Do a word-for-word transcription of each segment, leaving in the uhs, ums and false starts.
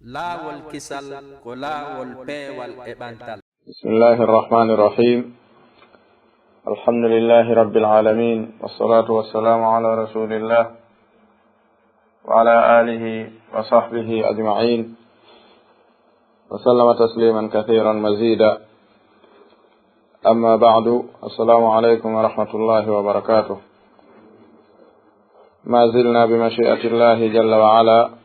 Laawol kisal ko laawol peewal e ɓantal. بسم الله الرحمن الرحيم. الحمد لله رب العالمين، والصلاة والسلام على رسول الله وعلى آله وصحبه أجمعين، وسلم تسليما كثيرا مزيدا. أما بعد، السلام عليكم ورحمة الله وبركاته. ما زلنا بمشيئة الله جل وعلا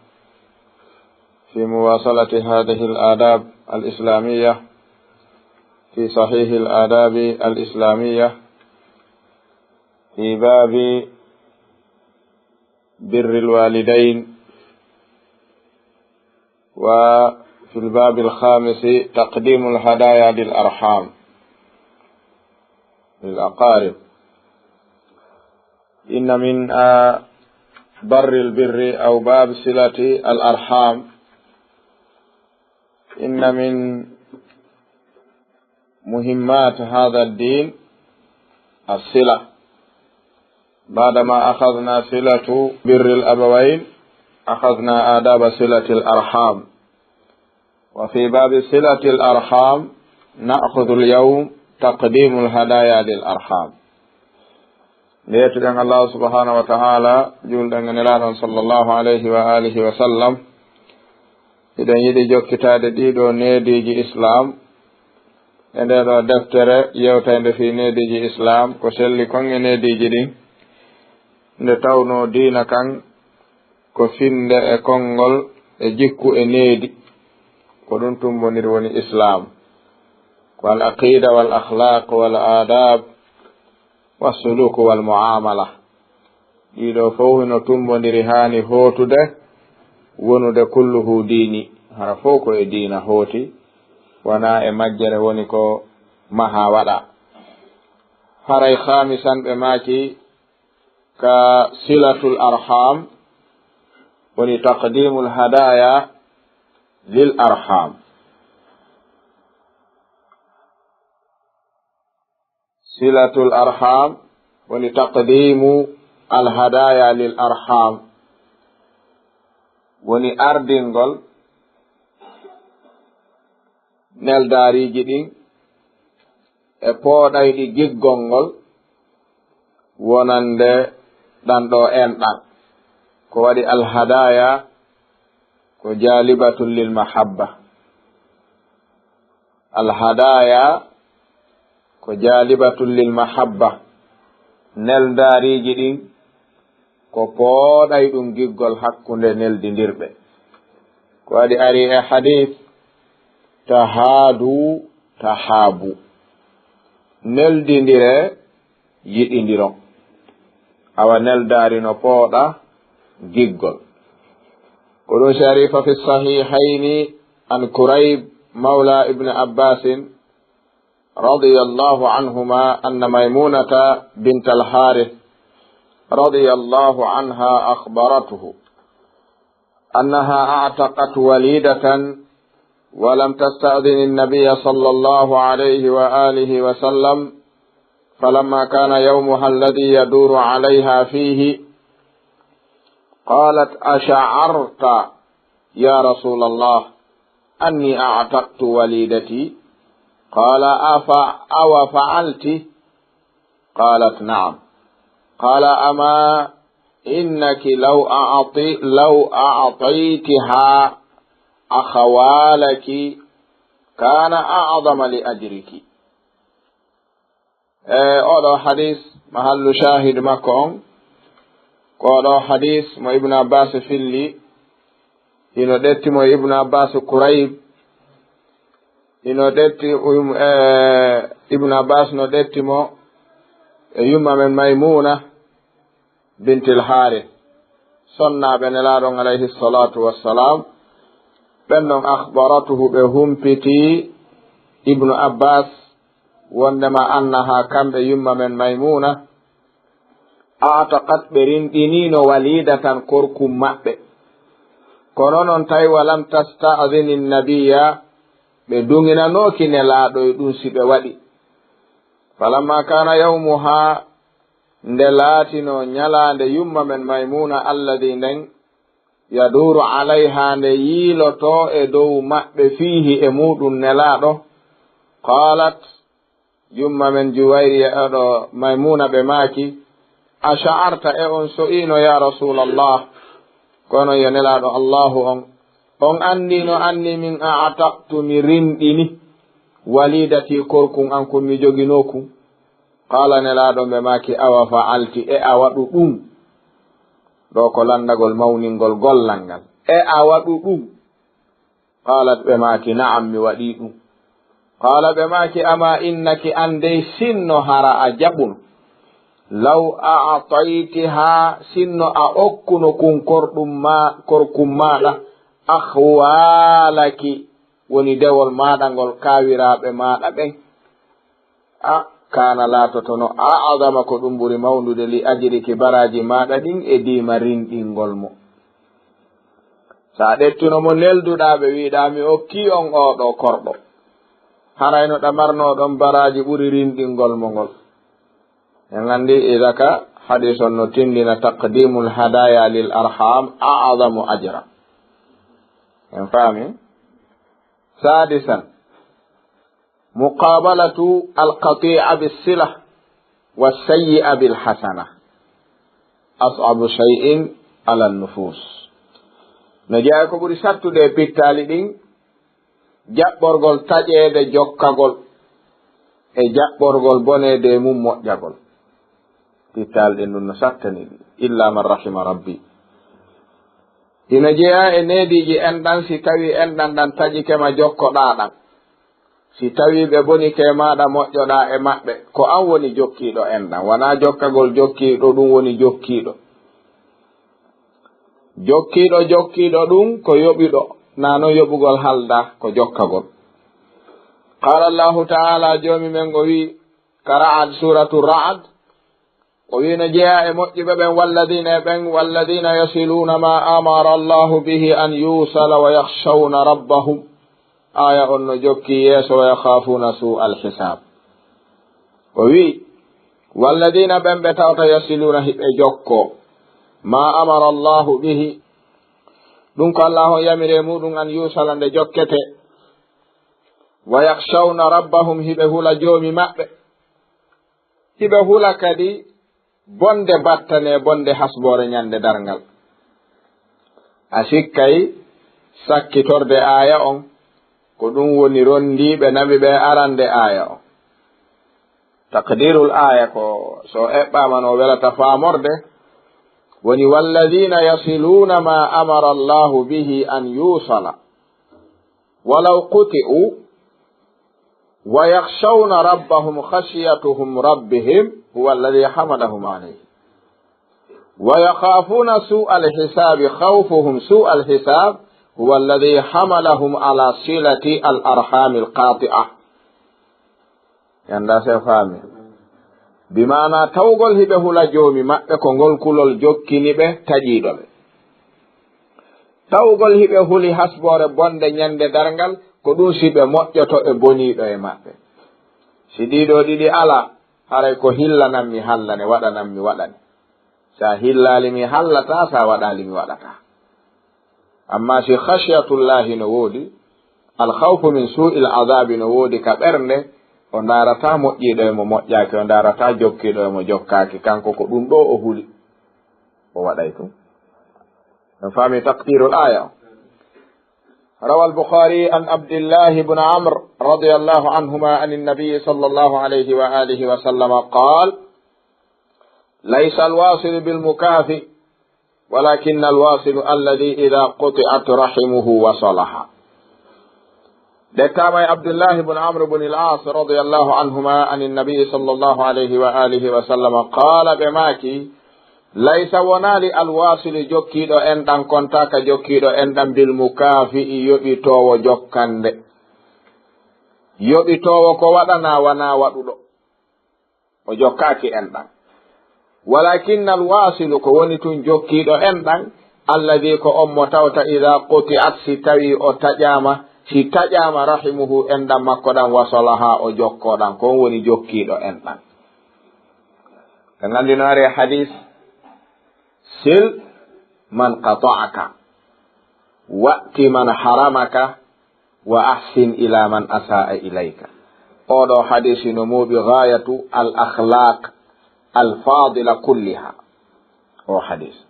في مواصلة هذه الآداب الإسلامية في صحيح الآداب الإسلامية، في باب بر الوالدين، وفي الباب الخامس تقديم الهدايا للأرحام، للأقارب. إن من، آه، بر البر أو باب صلة الأرحام، إن من مهمات هذا الدين الصلة. بعدما أخذنا صلة بر الأبوين، أخذنا آداب صلة الأرحام. وفي باب صلة الأرحام نأخذ اليوم تقديم الهدايا للأرحام. Nde yettuɗen Allah subhanahu wa ta'ala, juulɗen e Nelaaɗo on sallallahu alayhi wa alihi wa sallam, hiɗen yiɗi jokkitaade ɗii ɗoo neediiji Islaam e ndee ɗoo deftere yewtaynde fii neediiji Islaam, ko selli kon e neediiji ɗin, nde tawnoo diina kan ko finnde e konngol e jikku e needi. Ko ɗun tummbondiri woni Islaam. Ko al aqiida wal akhlaaq wal aadaab was suluuk wal mu'aamala. Ɗii ɗoo fow hino tummbondiri, haani hootude, wonude kulluhu diini. Hara fow ko e diina hooti, wanaa e majjere woni ko mahaa waɗaa. Haray khaamisan ɓe maaki ka silatul arham, woni taqdimul hadaya lil arham. Silatul arham woni taqdimu al hadaya lil arham, woni ardingol neldaariiji ɗin e pooɗayɗi giggol ngol wonande ɗan ɗoo enɗan. Ko waɗi al hadaya ko jalibatun lil mahabba. Al hadaya ko jalibatun lil mahabba. Neldaariiji ɗin ko pooɗay ɗun giggol hakkunde neldindirɓe. Ko waɗi ari e hadis, tahaadu tahaabu. Neldindire, yiɗindiron. Awa neldaari no pooɗa giggol. Ko ɗun sharifa fi sahihayni an Kurayb mawla Ibn Abbasin رضي الله عنهما أن ميمونة بنت الحارث رضي الله عنها أخبرته أنها أعتقت وليدة ولم تستأذن النبي صلى الله عليه وآله وسلم، فلما كان يومها الذي يدور عليها فيه، قالت: أشعرت يا رسول الله أني أعتقت وليدتي؟ قال: أف-، أو فعلت؟ قالت: نعم. قال: أما إنك لو أعطي-، لو أعطيتها أخوالك كان أعظم لأجرك. E oo ɗoo hadis, mahallu shahid makko on, ko oo ɗoo hadis mo Ibnu Abbas filli, hino ɗetti mo e Ibnu Abbas Kurayb, hino ɗetti, um, e, Ibnu Abbas no ɗetti mo e yumma men Maymuna, bintil Haaris, sonnaaɓe Nelaaɗo on alayhi salaatu wassalaam, ɓen ɗon akhbaratuhu, ɓe humpitii Ibnu Abbas wondema annaha, kamɓe yumma men Maymuna, a'taqat, ɓe rinɗiniino, walidatan, korkum maɓɓe. Kono non tawi walam tasta'dhini nabiyya, ɓe duŋinanooki Nelaaɗo e ɗun si ɓe waɗi. Falamma kana yawmuha, nde laatinoo ñalaande yumma men Maymuna, alladhi, nden, يدور عليها, nde yiilotoo e dow maɓɓe, فيه, e muuɗum Nelaaɗo. قالت, jumma men Juwayriya, oɗo Maymuna, ɓe maaki, أشعرت, e on so'iino, يا رسول الله, ko onon yo Nelaaɗo Allaahu on, on anndii no anni min أعتقت, mi rinɗini, وليدتي, korkun an kun mi joginoo kun? قال, Nelaaɗo, ɓe maaki, أوفعلت, e a waɗu ɗum? Ɗoo ko lanndagol mawningol gollal ngal. E a waɗu ɗum? قالت, ɓe maaki, نعم, mi waɗii ɗum. قال, ɓe maaki, أما إنك, an dey, sinno hara a jaɓuno, لو أعطيتها, sinno a okkuno kun korɗum ma, korkun maaɗa, أخوالك, woni dewol maaɗa ngol, kaawiraaɓe maaɗa ɓen, a, كان, laatotono, أعظم, ko ɗum ɓuri mawndude, لأجرك, baraaji maaɗa ɗin, e diima rinɗingol mo. So a ƴettuno mo nelduɗaa ɓe, wi'uɗaa, mi okkii on oo ɗoo korɗo, haray no ɗamarnoɗon baraaji ɓuri rinɗingol mo ngol. En anndi, idaa ka hadiis on no tinndina, تقديم الهدايا للأرحام أعظم أجرا. En faami? سادسا، مقابلة القطيعة بالصلة والسيئة بالحسنة أصعب شيء على النفوس. No jeyaa ko ɓuri sattude e pittaali ɗin, jaɓɓorgol taƴeede jokkagol e jaɓɓorgol boneede e mum moƴƴagol. Pittaali ɗin ɗum no sattani ɗi, إلا من رحم ربي. Hino jeyaa e neediiji enɗan, si tawii enɗan ɗan taƴike ma, jokkoɗaa ɗan. Si tawii ɓe bonike e maaɗa, moƴƴoɗaa e maɓɓe. Ko an woni jokkiiɗo enɗan, wanaa jokkagol jokkiiɗo, ɗum woni jokkiiɗo. Jokkiiɗo, jokkiiɗo ɗum ko yoɓuɗo, naa non yoɓugol halda ko jokkagol. قال الله تعالى, Joomi men o wi'i, ka Ra'ad, Suuratu Ra'ad, o wi'i no jeyaa e moƴƴuɓe ɓen, والذين, e ɓen, والذين يصلون ما أمر الله به أن يوصل ويخشون ربهم. Aaya on no jokki yeeso, ويخافون سوء الحساب. O wi'i, والذين, ɓen ɓe tawata, يصلون, hiɓe jokkoo, ما أمر الله به, ɗum ko Allaahu on yamiri e muɗum, أن يوصل, nde jokkete, ويخشون ربهم, hiɓe hula Joomi maɓɓe. Hiɓe hula kadi bonde battane, bonde hasboore Ñande Darngal. A sikkay sakkitorde aaya on, ko ɗum woni rondiiɓe naɓi ɓe arande aaya on. Taqdirul aaya ko, so eɓɓaama no welata faamorde, woni, والذين يصلون ما أمر الله به أن يوصل ولو قطعوا ويخشون ربهم خشيتهم ربهم هو الذي حملهم عليه ويخافون سوء الحساب خوفهم سوء الحساب هو الذي حملهم على صلة الأرحام القاطعة. Yanda se faami. Bi maana tawgol hiɓe hula Joomi maɓɓe ko ngol kulol jokkini ɓe, taƴiiɗo ɓe. Tawgol hiɓe huli hasboore bonde Ñande Darngal, ko ɗum si ɓe moƴƴoto e boniiɗo e maɓɓe. Si ɗiɗo ɗiɗi alaa, haray ko hillanan mi hallane, waɗanan mi waɗane. Sa hillaali mi hallataa, sa waɗaali mi waɗataa. Amma si khashiyatullahi no woodi, al khawfu min su'il adhabi no woodi ka ɓernde, o ndaarataa moƴƴiiɗo e mo moƴƴaaki, o ndaarataa jokkiiɗo e mo jokkaaki, kanko ko ɗum ɗoo o huli, o waɗay ɗum. On faami taqdirul aaya on. روى البخاري عن عبد الله بن عمرو رضي الله عنهما عن النبي صلى الله عليه وآله وسلم قال: ليس الواصل بالمكافئ، ولكن الواصل الذي إذا قطعت رحمه وصلها. Ɓe taamay Abdullahi bun Amr bun al-As radiyallahu anhuma anin Nabi sallallahu alayhi wa alihi wa sallam qaala, ɓe maaki, laysa wonaali alwaasilu jokkiiɗo enɗan kontaaka jokkiiɗo enɗan bil mukaafi'i yoɓitoowo jokkande. Yoɓitoowo ko waɗanaa wanaa waɗuɗo. O jokkaaki enɗan. Walakinnal waasilu, ko woni tun jokkiiɗo enɗan, alladhi, ko on mo tawta, idha quti'at, si tawii o taƴaama, si taƴaama rahimuhu, enɗan makko ɗan, wasalaha, o jokkoo ɗan, ko on woni jokkiiɗo enɗan. Ɓe nganndi no ari e hadis, sil man qata'aka. Wa'ti man haramaka, wa ahsin ila man asa'a ilayka. Oo ɗoo hadiisi no mooɓi gaayatu al akhlaq al fadila kulliha. Oo hadiisi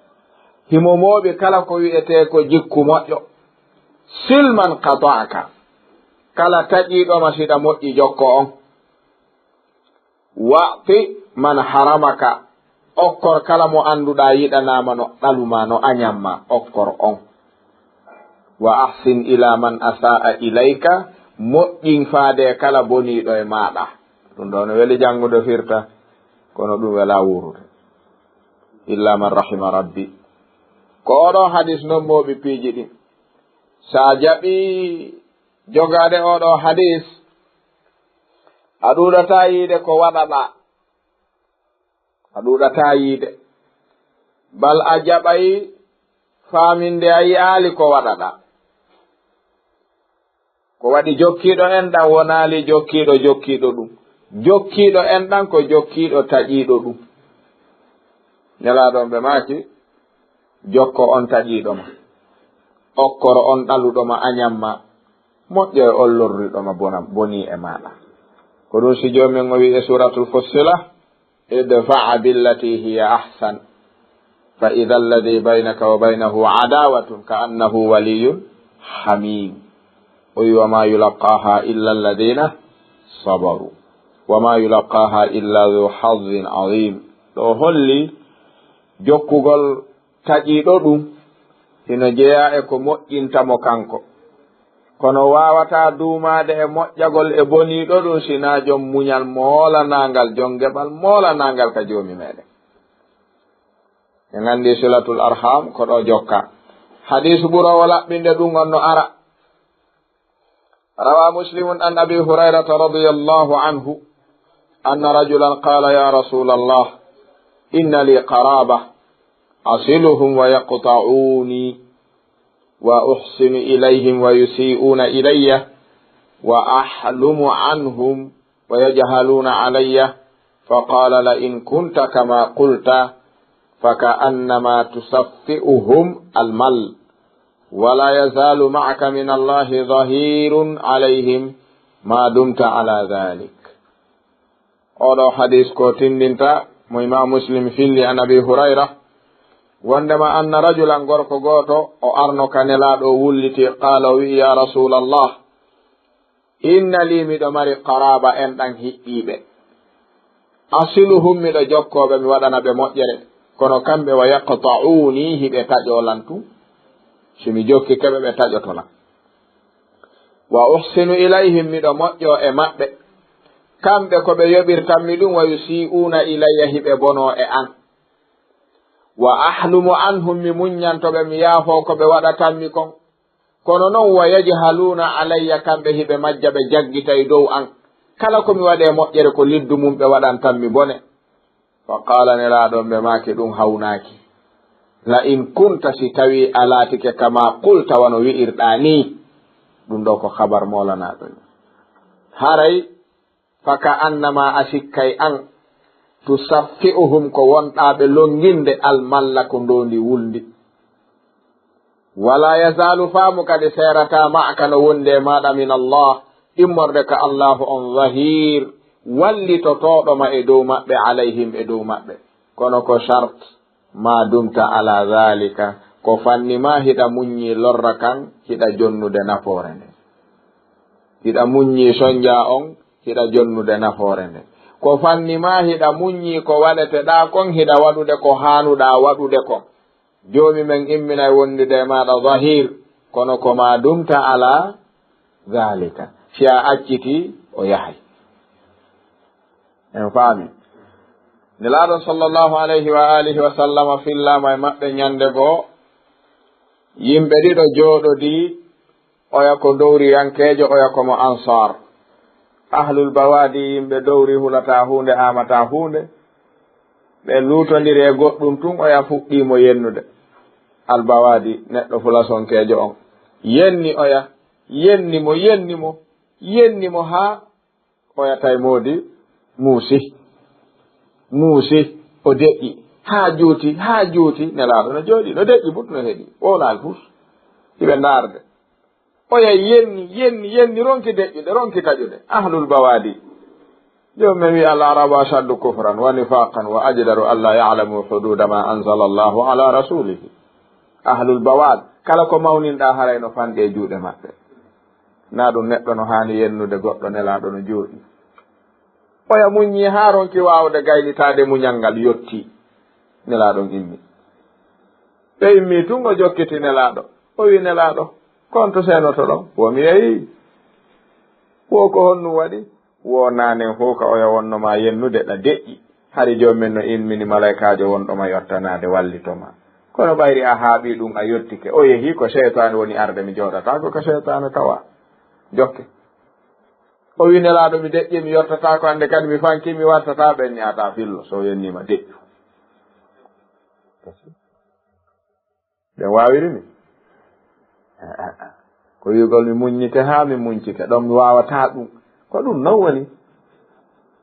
himo mooɓi kala ko wi'etee ko jikku moƴƴo. Sil man qata'aka. Kala taƴiiɗo ma si ɗa moƴƴi jokko on. Wa'ti man haramaka, okkor kala mo annduɗaa yiɗanaama no ɗalu ma, no añan ma, okkor on. Wa ahsin ila man asa'a ilayka, moƴƴin faade e kala boniiɗo e maaɗa. Ɗum ɗoo no weli janngude firta, kono ɗum welaa wuurude. Illa man rahima rabbi. Ko oo ɗoo hadiis non mooɓi piiji ɗin. Sa jaɓii jogaade oo ɗoo hadiis, a ɗuuɗataa yiide ko waɗaɗaa. A ɗuuɗataa yiide. Bal a jaɓay faaminde a yi'aali ko waɗaɗaa. Ko waɗi jokkiiɗo enɗan wonaali jokkiiɗo jokkiiɗo ɗum. Jokkiiɗo enɗan ko jokkiiɗo taƴiiɗo ɗum. Nelaaɗo on ɓe maaki, jokko on taƴiiɗo ma. Okkoro on ɗaluɗo ma añan ma. Moƴƴo e on lorriɗo ma bona, bonii e maaɗa. Ko ɗum si Joomi men o wi'i e Suuratul Fussilat, idfa' billati hiya ahsan, fa idha alladhi baynaka wa baynahu adawatun ka annahu waliyyun hamim. O wi'i, wa ma yulaqqaha illa alladhina sabaru, wa ma yulaqqaha illa dhu hazzin azim. Ɗo holli jokkugol taƴiiɗo ɗum hino jeyaa e ko moƴƴinta mo kanko. Kono waawataa duumaade e moƴƴagol e boniiɗo ɗum, sinaa jom muñal moolanaangal, jom geɓal moolanaangal ka Joomi meɗen. En anndi silatul arham ko ɗo jokka. Hadiisu ɓuroowo laɓɓinde ɗum on no ara. روى مسلم عن أبي هريرة رضي الله عنه أن رجلا قال: يا رسول الله، إن لي قرابة أصلهم ويقطعوني وأحسن إليهم ويسيئون إلي وأحلم عنهم ويجهلون علي، فقال: لئن كنت كما قلت فكأنما تسفئهم المل، ولا يزال معك من الله ظهير عليهم ما دمت على ذلك. Oo ɗoo hadiis ko tindinta mo Imaam Muslim filli an Abi Hurayra, wondema anna rajulan, gorko gooto, o arno ka Nelaaɗo, o wulliti, qaala, o wi'i, ya Rasuulallah, inna lii, miɗo mari qaraaba, enɗan hiɓɓiiɓe. Asiluhum, miɗo jokkoo ɓe, mi waɗana ɓe moƴƴere. Kono kamɓe, wa yaqta'uunii, hiɓe taƴoo lan tun. Si mi jokkike ɓe, ɓe taƴoto lan. Wa uhsinu ilayhim, miɗo moƴƴoo e maɓɓe. Kamɓe, ko ɓe yoɓirtan mi ɗun, wa yusii'uuna ilayya, hiɓe bonoo e an. Wa ahlumu anhum, mi muññanto ɓe, mi yaafoo ko ɓe waɗatan mi kon. Kono non, wa yajhaluuna alayya, kamɓe hiɓe majja, ɓe jaggitay dow an. Kala ko mi waɗi e moƴƴere, ko liddu mun ɓe waɗantan mi bone. Wa qaala, Nelaaɗo on ɓe maaki, ɗun hawnaaki. La in kunta, si tawii a laatike, kama qulta, wano wi'irɗaa nii, ɗun ɗoo ko habar moolanaaɗo. Haray, faka annama, a sikkay an, tusaffi'uhum, ko wonɗaa ɓe longinde, almalla, ko ndoondi wulndi. Wala yazaalu, faamu kadi seerataa, ma'aka, no wondi e maaɗa, min Allah, immorde ka Allaahu on, zahiir, wallitotooɗo ma e dow maɓɓe, alayhim, e dow maɓɓe. Kono ko shart, ma dumta ala zaalika, ko fanni ma hiɗa muññi lorra kan, hiɗa jonnude nafoore nden. Hiɗa muññi sonjaa on, hiɗa jonnude nafoore nden. Ko fanni ma hiɗa muññi ko waɗeteɗaa kon, hiɗa waɗude ko haanuɗaa waɗude kon. Joomi men imminay wondude e maaɗa zahiir, kono ko ma dumta ala zaalika. Si a accitii, o yahay. En faami. Nelaaɗo sallallahu alayhi wa alihi wa sallama fillaama e maɓɓe ñande goo, yimɓe ɗiɗo jooɗodii, oya ko dowriyankeejo, oya ko mo Ansaar. Ahlul Bawaadi, yimɓe dowri, hulataa huunde, aamataa huunde. Ɓe luutondiri e goɗɗun tun, oya fuɗɗii mo yennude. Al Bawaadi, neɗɗo fulasonkeejo on. Yenni oya, yenni mo, yenni mo, yenni mo haa oya tawi moodi muusi. Muusi, o deƴƴi. Haa juuti, haa juuti, Nelaaɗo no jooɗii, no deƴƴi but no heɗi. Ɓoolaali pus. Hiɓe ndaarde. Oya yenni, yenni, yenni, ronki deƴƴude, ronki taƴude. Ahlul bawaadi. Joomum en wi'i, "Al-Arabu ashaddu kufran wa nifaqan wa ajdaru alla ya'lamu hududa ma anzala Allahu ala rasulihi." Ahlul bawaad, kala ko mawninɗaa haray no fanɗi e juuɗe maɓɓe. Naa ɗum neɗɗo no haani yennude goɗɗo, Nelaaɗo no jooɗii. Oya muññi haa ronki waawde gaynitaade muñal ngal, yotti. Nelaaɗo on immi. Ɓe immi tun, o jokkiti Nelaaɗo. O wi'i, "Nelaaɗo, ko honto seenotoɗon?" Wo mi yehii. Wo ko honɗum waɗi? Wo naanen fow ka oya wonno maa yennude ɗa deƴƴi. Hari Joomi men no immini malaykaajo wonɗo ma yottanaade wallito ma. Kono ɓayri a haaɓii ɗum, a yottike. O yehii, ko seytaane woni arde, mi jooɗataako ka seytaane tawa. Jokke. O wi'i, "Nelaaɗo, mi deƴƴi, mi yottataako, hannde kadi mi fanki, mi wartataa." Ɓen ni, "Ataa, fillo, so o yenniima, deƴƴu." Ɓen waawiri mi? Ko wi'ugol mi muññike haa mi muñcike, ɗon mi waawataa ɗum. Ko ɗum non woni.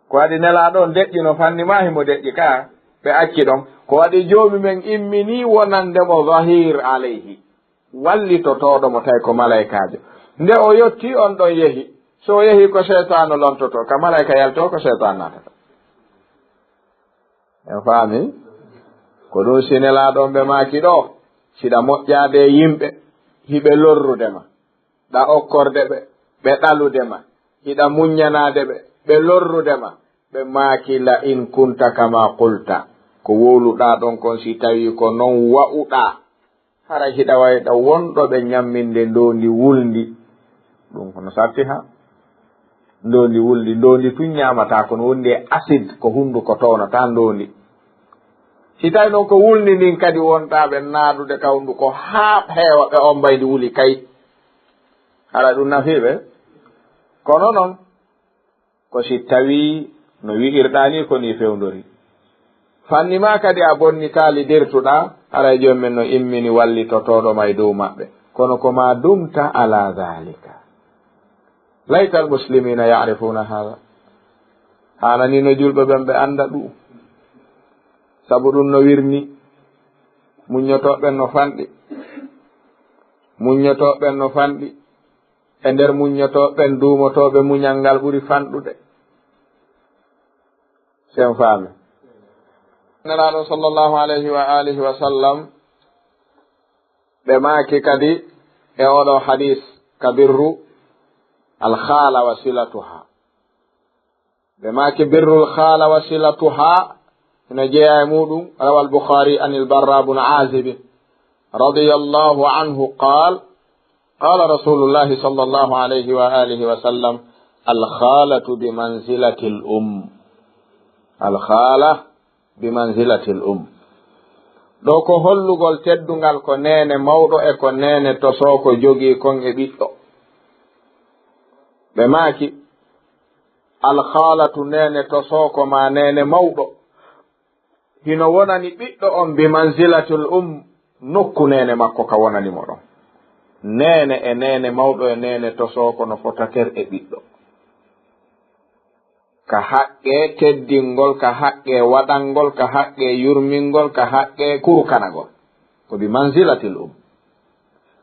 Ko waɗi Nelaaɗo on deƴƴi no fanni maa himo deƴƴi ka, ɓe acci ɗon. Ko waɗi Joomi men imminii wonande mo zahiir alayhi. Wallitotooɗo mo tawi ko malaykaajo. Nde o yottii, on ɗon yehi. So o yehii, ko seytaane lontotoo ka, malayka yaltoo, ko seytaane naatata. En faami? Ko ɗum si Nelaaɗo on ɓe maaki ɗoo, si ɗa moƴƴaade e yimɓe, hiɓe lorrude ma. Ɗa okkorde ɓe, ɓe ɗalude ma. Hiɗa muññanaade ɓe, ɓe lorrude ma. Ɓe maaki, "La in kunta kama qulta." Ko wowluɗaa ɗon kon, si tawii ko non wa'uɗaa, haray hiɗa wayɗa wonɗo ɓe ñamminde ndoondi wulndi. Ɗum kono satti ha. Ndoondi wulndi, ndoondi tun ñaamataa, kono wondi e acide, ko hunduko townata ndoondi. Si tawi non ko wulndi ndin kadi wontaa ɓe naadude ka hunduko haa heewa, ɓe omba ndi wuli kay. Haray ɗum nafii ɓe? Kono non, ko si tawii no wi'irɗaa nii ko nii fewndori. Fanni maa kadi a bonnitaali dirtuɗaa, haray Joomi men no immini wallitotooɗo ma e dow maɓɓe. Kono ko maa dumta ala dhalika. Laytal muslimina ya'rifuna hadha. Haanani no julɓe ɓen ɓe annda ɗum. Sabu ɗum no wirni. Muññotooɓe ɓen no fanɗi. Muññotooɓe ɓen no fanɗi. E nder muññotooɓe ɓen, duumotooɓe muñal ngal ɓuri fanɗude. Sen faami. Nelaaɗo sallallahu alayhi wa alihi wa sallam, ɓe maaki kadi e oɗo hadis ka birru al khala wa silatuha. Ɓe maaki birrul khala wa silatuha, ina jeyaa e muɗum, rawa al Bukhari anil Barra bun Azib, radiyallahu anhu, qal, qala Rasulullahi sallallahu alayhi wa alihi wa sallam, al khalatu bi manzilatil um. Al khala bi manzilatil um. Ɗo ko hollugol teddungal ko neene mawɗo e ko neene tosoo ko jogii kon e ɓiɗɗo. Ɓe maaki, al khalatu, neene tosoo ko maa neene mawɗo. Hino wonani ɓiɗɗo on bi manzilatil um, nokku neene makko ka wonani mo ɗon. Neene e neene mawɗo e neene tosoo ko no fota ter e ɓiɗɗo. Ka haqqee teddingol, ka haqqee waɗangol, ka haqqee yurmingol, ka haqqee kurukanagol. Ko bi manzilatil um.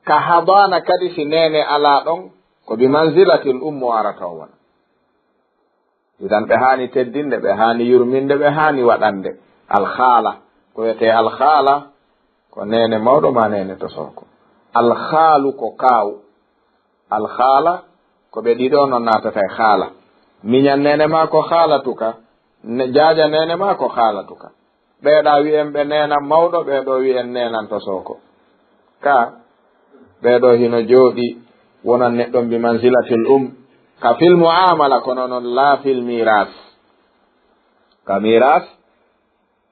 Ka habaana kadi si neene alaa ɗon, ko bi manzilatil um mo arata o wona. Idan ɓe haani teddinde, ɓe haani yurminde, ɓe haani waɗande. Alhaala, ko wiyetee alhaala, ko neene mawɗo maa neene tosoo ko. Alhaalu ko kaaw. Alhaala, ko ɓe ɗiɗo non naatata e haala. Miñan neene maa ko haalatuka, ne-, jaaja neene maa ko haalatuka. Ɓeeɗa wi'en ɓe neenan mawɗo, ɓeeɗo wi'en neenan tosoo ko. Ka, ɓeeɗo hino jooɗi wonan neɗɗon bi manzilatil um. Ka fil mu'amala, kono non laa fil miras. Ka miras,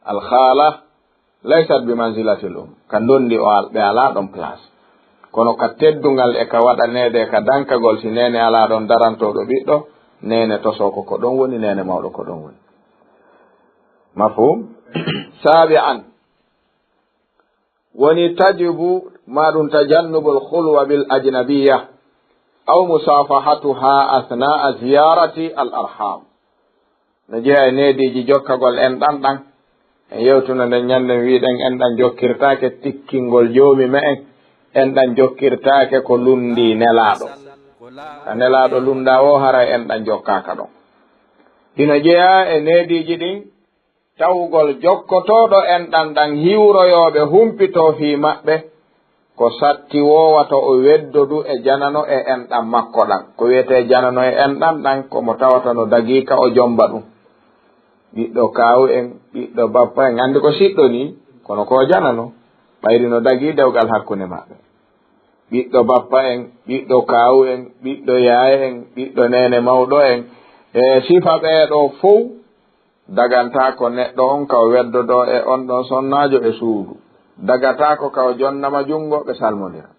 al khala laysat bi manzilatil um. Ka ndondi o al-, ɓe alaa ɗon place. Kono ka teddungal e ka waɗaneede e ka dankagol, si neene alaa ɗon darantooɗo ɓiɗɗo, neene tosoo ko ko ɗon woni, neene mawɗo ko ɗon woni. Mafhum? Sabi'an, woni tajibu ma ɗum tajannubul khulwa bil ajnabiyya aw musafahatuha athna'a ziyarati al arham. No jeyaa e neediiji jokkagol enɗan ɗan. En yewtuno nden ñande, en wi'i ɗen enɗan jokkirtaake tikkingol joomi me'en. enɗan jokkirtaake ko lunndii Nelaaɗo. Ka Nelaaɗo lunndaa woo, haray enɗan jokkaaka ɗon. Hino jeyaa e neediiji ɗin, tawugol jokkotooɗo enɗan ɗan hiwroyoo ɓe humpitoo fii maɓɓe, ko satti woo wata o weddodu e janano e enɗan makko ɗan. Ko wi'etee janano e enɗan ɗan, ko mo tawata no dagii ka o jomba ɗun. Ɓiɗɗo kaawu en, ɓiɗɗo bappa en, anndi ko siɗɗo nii, kono ko janano, ɓayri no dagii dewgal hakkunde maɓɓe. Ɓiɗɗo bappa en, ɓiɗɗo kaawu en, ɓiɗɗo yaaya en, ɓiɗɗo neene mawɗo en, e sifa ɓee ɗoo fow dagantaako neɗɗo on ka o weddodoo e on ɗon sonnaajo e suudu. Dagataako ka o jonnama junngo ɓe salmondira.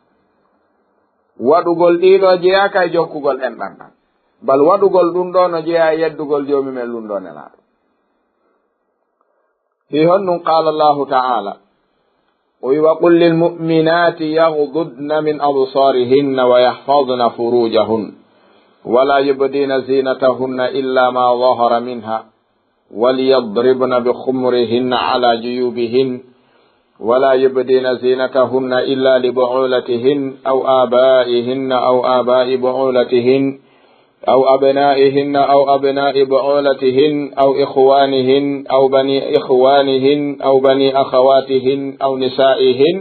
Waɗugol ɗii ɗoo jeyaaka e jokkugol enɗan ɗan. Bal waɗugol ɗun ɗoo no jeyaa e yeddugol Joomi men lunndoo Nelaaɗo. Fii honɗun? Qaala Allaahu ta'aalaa, o wi'i, "Wa qul lil mu'minaati yaghdudna min absaarihinna wa yahfazna furuujahunna, wa laa yubdiina ziinatahunna illaa maa zahara minhaa, wa liyadribna bi khumurihinna alaa juyuubihinna, wa laa yubdiina ziinatahunna illaa li bu'uulatihinna aw aabaa'ihinna aw aabaa'i bu'uulatihinna, أو أبنائهن أو أبناء بعولتهن أو إخوانهن أو بني إخوانهن أو بني أخواتهن أو نسائهن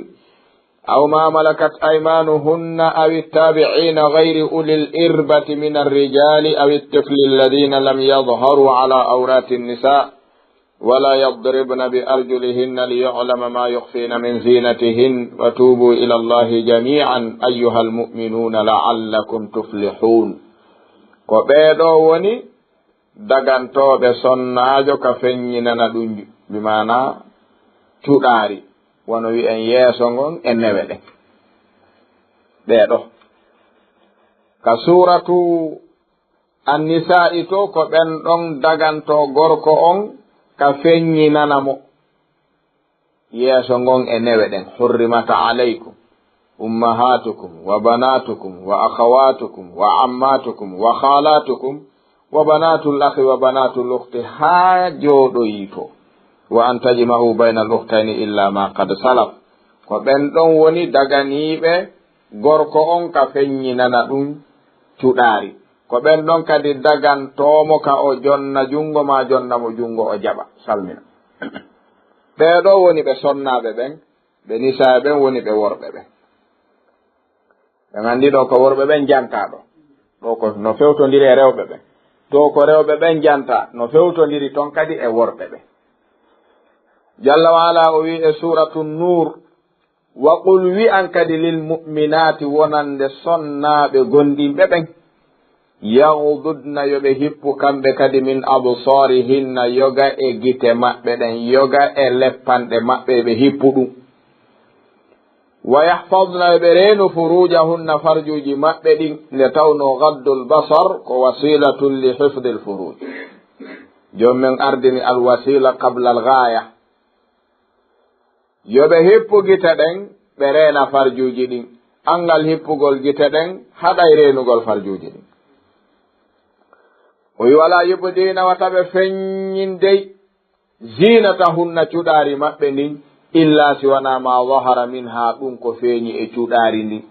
أو ما ملكت أيمانهن أو التابعين غير أولي الإربة من الرجال أو الطفل الذين لم يظهروا على عورات النساء ولا يضربن بأرجلهن ليعلم ما يخفين من زينتهن وتوبوا إلى الله جميعا أيها المؤمنون لعلكم تفلحون." Ko ɓee ɗoo woni dagantooɓe sonnaajo ka feññinana ɗun, bi maanaa cuɗaari, wano wi'en yeeso ngon e newe ɗen. Ɓee ɗoo. Ka suuratu Annisaa'i to, ko ɓen ɗon dagantoo gorko on ka feññinana mo yeeso ngon e newe ɗen. "Hurrimat alaykum ummahatukum wa banatukum wa akhawatukum wa ammatukum wa khalatukum wa banatul akhi wa banatul ukhti," haa jooɗoyi to. "Wa an tajma'u baynal ukhtayni illa ma qad salaf." Ko ɓen ɗon woni daganiiɓe gorko on ka feññinana ɗun cuɗaari. Ko ɓen ɗon kadi dagantoo mo ka o jonna junngo maa jonna mo junngo o jaɓa, salmina. Ɓee ɗoo woni ɓe sonnaaɓe ɓen, ɓe nisaaɓe ɓen woni ɓe worɓe ɓen. Ɓen anndi ɗoo ko worɓe ɓen jantaa ɗoo. Ɗoo ko no fewtondiri e rewɓe ɓen. Ɗoo ko rewɓe ɓen jantaa, no fewtondiri ton kadi e worɓe ɓen. Jalla wa Ala o wi'i e Suuratu Nuur, "Wa qul," wi'an kadi, "lil mu'minaati," wonande sonnaaɓe gomɗinɓe ɓen, "yaghdudna," yo ɓe hippu kamɓe kadi, "min absaarihinna," yoga e gite maɓɓe ɗen, yoga e leppanɗe maɓɓe, yo ɓe hippu ɗun. "Wa yahfazna," yo ɓe reenu, "furuujahunna," farjuuji maɓɓe ɗin, nde tawnoo ghaddul basar ko wasiilatun li hifdil furuuj. Joom men ardini al wasiila qabla al ghaaya. Yo ɓe hippu gite ɗen, ɓe reena farjuuji ɗin. Anngal hippugol gite ɗen haɗay reenugol farjuuji ɗin. O wi'i, "Walaa yubdiina," wata ɓe feññin dey, "ziinatahunna," cuɗaari maɓɓe ndin, "illaa si wanaa maa zahara minhaa," ɗun ko feeñi e cuɗaari ndin.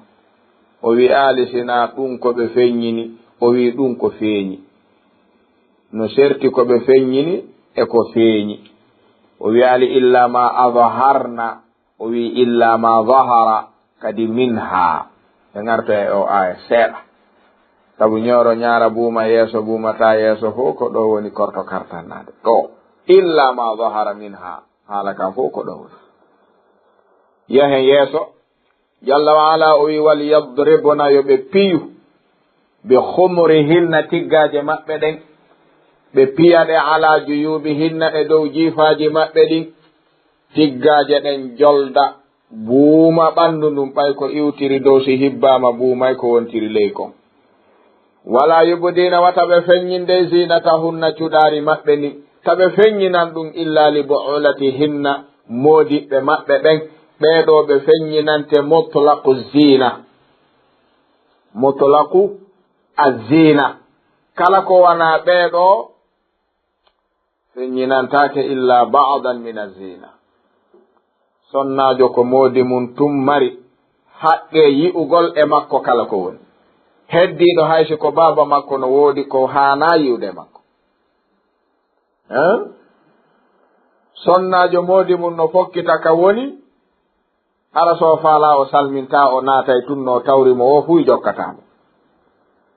O wi'aali sinaa ɗun ko ɓe feññini, o wi'i ɗun ko feeñi. No serti ko ɓe feññini e ko feeñi. O wi'aali, "Illaa maa azharna," o wi'i, "Illaa maa zahara," kadi minhaa. Ɓe ngarta e o aaya seeɗa. Sabu ñooro ñaara buuma yeeso, buuma taa yeeso fow, ko ɗoo woni korto kartannaade. Ɗoo, "Illaa maa zahara minhaa." Haala kan fow ko ɗoo woni. Yahen yeeso. Jalla wa Ala o wi'i, "Wal yadribna," yo ɓe piyu, "bi khumurihinna," tiggaaje maɓɓe ɗen, ɓe piya ɗe, "alaa juyuubihinna," e dow jiifaaji maɓɓe ɗin, tiggaaje ɗen jolda, buuma ɓanndu ndun, ɓay ko iwtiri dow, si hibbaama buumay ko wontiri ley kon. "Walaa yubdiina," wata ɓe feññin dey, "ziinatahunna," cuɗaari maɓɓe ndin. Ta ɓe feññinan ɗun, "illaa li bu'ulatihinna," moodiɓɓe maɓɓe ɓen. Ɓee ɗoo ɓe feññinante mutlaqu ziina. Mutlaqu azziina. Kala ko wanaa ɓee ɗoo, feññinantaake illaa ba'dan min azziina. Sonnaajo ko moodi mun tun mari, haqqee yi'ugol e makko kala ko woni. Heddiiɗo hay si ko baaba makko no woodi ko haanaa yi'ude e makko. Hein? Sonnaajo moodi mun no fokkita ka woni, hara so faalaa o salmintaa, o naatay tun no tawri mo o fuu jokkataa mo.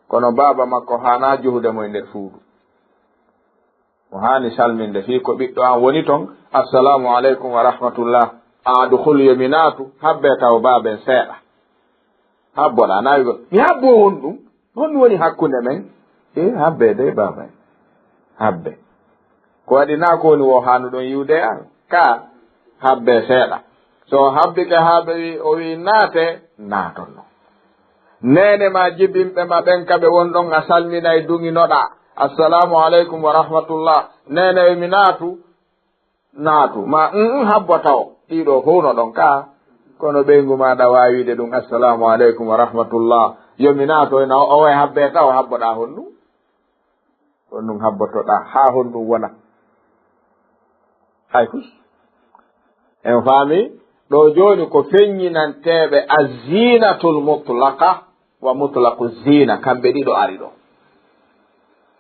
Kono baaba makko haanaa juhude mo e nder suudu. Mo haani salminde fii ko ɓiɗɗo an woni ton, "Assalaamu aleykum wa rahmatullah." "Adkhul, yo mi naatu." "Habbee taw baaben seeɗa." Habboɗaa, naa wi'ugol, "Mi habboo honɗun? Honɗun woni hakkunde men?" "E, habbee dey baaben. Habbee." Ko waɗi naa ko woni wo haanuɗon yi'ude an? Ka habbee seeɗa. So o habbike haa ɓe wi-, o wi'i, "Naatee," naaton non. Neene maa jibinɓe ma ɓen ka ɓe won ɗon, a salminay, duŋinoɗaa, "Assalaamu aleykum wa rahmatullah. Neene, yo mi naatu?" Naatu. Maa, "Mm, mm, habbo taw." Ɗiɗo fow no ɗon ka. Kono ɓeyngu maaɗa waawi wi'ude ɗun, "Assalaamu aleykum wa rahmatullah. Yo mi naatu," ena o, o wa'i habbee taw, habboɗaa honɗun? Honɗun habbotoɗaa? Haa honɗun wona? Hay fus. En faami, ɗoo jooni ko feññinanteeɓe azziinatul mutlaqa wa mutlaqu ziina, kamɓe ɗiɗo ari ɗoo.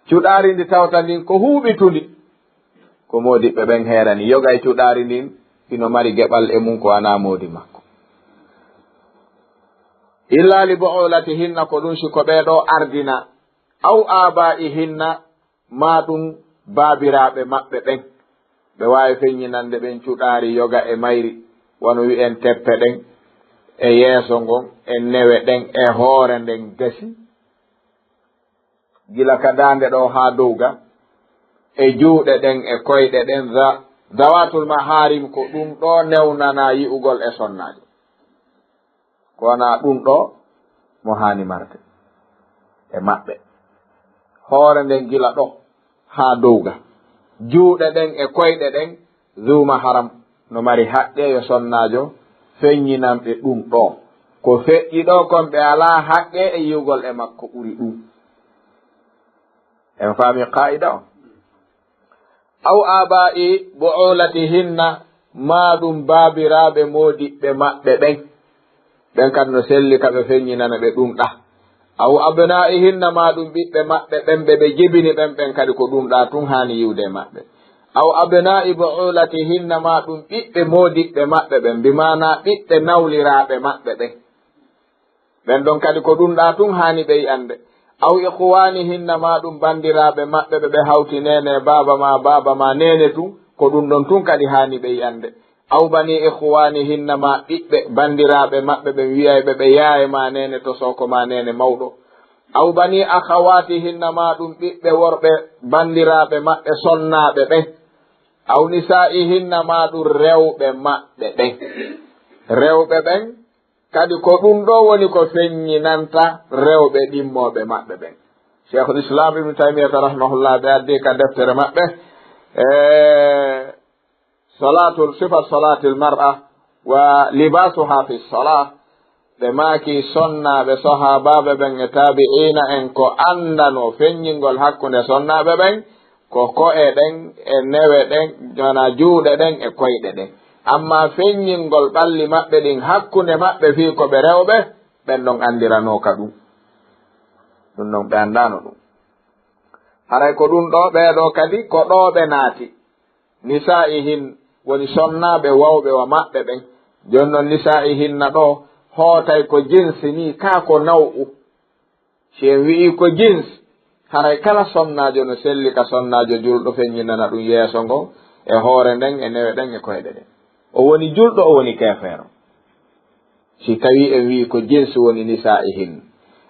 Cuɗaari ndi tawta ndin ko huuɓitundi, ko moodiɓɓe ɓen heerani. Yoga e cuɗaari ndin hino mari geɓal e mun ko wanaa moodi makko. Illaa li bu'ulatihinna, ko ɗun si ko ɓee ɗoo ardina, aw aabaa'ihinna, maa ɗun baabiraaɓe maɓɓe ɓen. Ɓe waawi feññinande ɓen cuɗaari yoga e mayri, wano wi'en teppe ɗen, e yeeso ngon, e newe ɗen, e hoore nden gasi. Gila ka daande ɗoo haa dow ga, e juuɗe ɗen, e koyɗe ɗen, za-, zawaatul mahaarim, ko ɗun ɗoo newnanaa yi'ugol e sonnaajo. Ko wanaa ɗun ɗoo mo haani marde e maɓɓe. Hoore nden gila ɗoo haa dow ga. Juuɗe ɗen e koyɗe ɗen, zuu maharam no mari haqqee yo sonnaajo feññinan ɓe ɗun ɗoo. Ko feƴƴi ɗoo kon ɓe alaa haqqee e yi'ugol e makko ɓuri ɗun. En faami qaa'ida on? Aw aabaa'i bu'ulatihinna, maa ɗun baabiraaɓe moodiɓɓe maɓɓe ɓen. Ɓen kadi no selli ka ɓe feññinana ɓe ɗun ɗaa. Aw abnaa'ihinna, maa ɗun ɓiɓɓe maɓɓe ɓen ɓe ɓe jibini ɓen, ɓen kadi ko ɗun ɗaa tun haani yi'ude e maɓɓe. Aw abnaa'i bu'ulatihinna, maa ɗun ɓiɓɓe moodiɓɓe maɓɓe ɓen, bi maanaa ɓiɓɓe nawliraaɓe maɓɓe ɓen. Ɓen ɗon kadi ko ɗun ɗaa tun haani ɓe yi'ande. Aw ikhwaanihinna, maa ɗun bandiraaɓe maɓɓe ɓe ɓe hawti neene e baaba maa, baaba maa neene tun, ko ɗun ɗon tun kadi haani ɓe yi'ande. Aw banii ikhwaanihinna, maa ɓiɓɓe bandiraaɓe maɓɓe ɓen wi'ayɓe ɓe yaaye maa neene tosooko maa neene mawɗo. Aw banii akhawaatihinna, maa ɗun ɓiɓɓe worɓe bandiraaɓe maɓɓe sonnaaɓe ɓen. Aw nisaa'ihinna, maa ɗun rewɓe maɓɓe ɓen. Rewɓe ɓen, kadi ko ɗun ɗoo woni ko feññinanta rewɓe ɗimmooɓe maɓɓe ɓen. Sheikhul Islam Ibn Taymiyata rahimahullah, ɓe addi ka deftere maɓɓe, e, Salatul, Sifat Salatil Mar'a wa Libasuha fi Salah, ɓe maaki sonnaaɓe sahaabaaɓe ɓen e taabi'iina en ko anndanoo feññingol hakkunde sonnaaɓe ɓen, ko ko'e ɗen e newe ɗen, wona juuɗe ɗen e koyɗe ɗen. Ammaa feññingol ɓalli maɓɓe ɗin hakkunde maɓɓe fii ko ɓe rewɓe, ɓen ɗon anndiranooka ɗun. Ɗun non ɓe anndaano ɗun. Haray ko ɗun ɗoo, ɓee ɗoo kadi ko ɗoo ɓe naati. Nisaa'ihin woni sonnaaɓe wawɓe wa maɓɓe ɓen. Jooni non nisaa'ihinna ɗoo hootay ko jinsi nii, kaa ko naw'u. Si en wi'ii ko jins, haray kala sonnaajo no selli ka sonnaajo julɗo, feññinana ɗun yeeso ngon, e hoore nden, e newe ɗen, e koyɗe ɗen. O woni julɗo, o woni keefeero. Si tawii en wi'ii ko jins woni nisaa'ihin.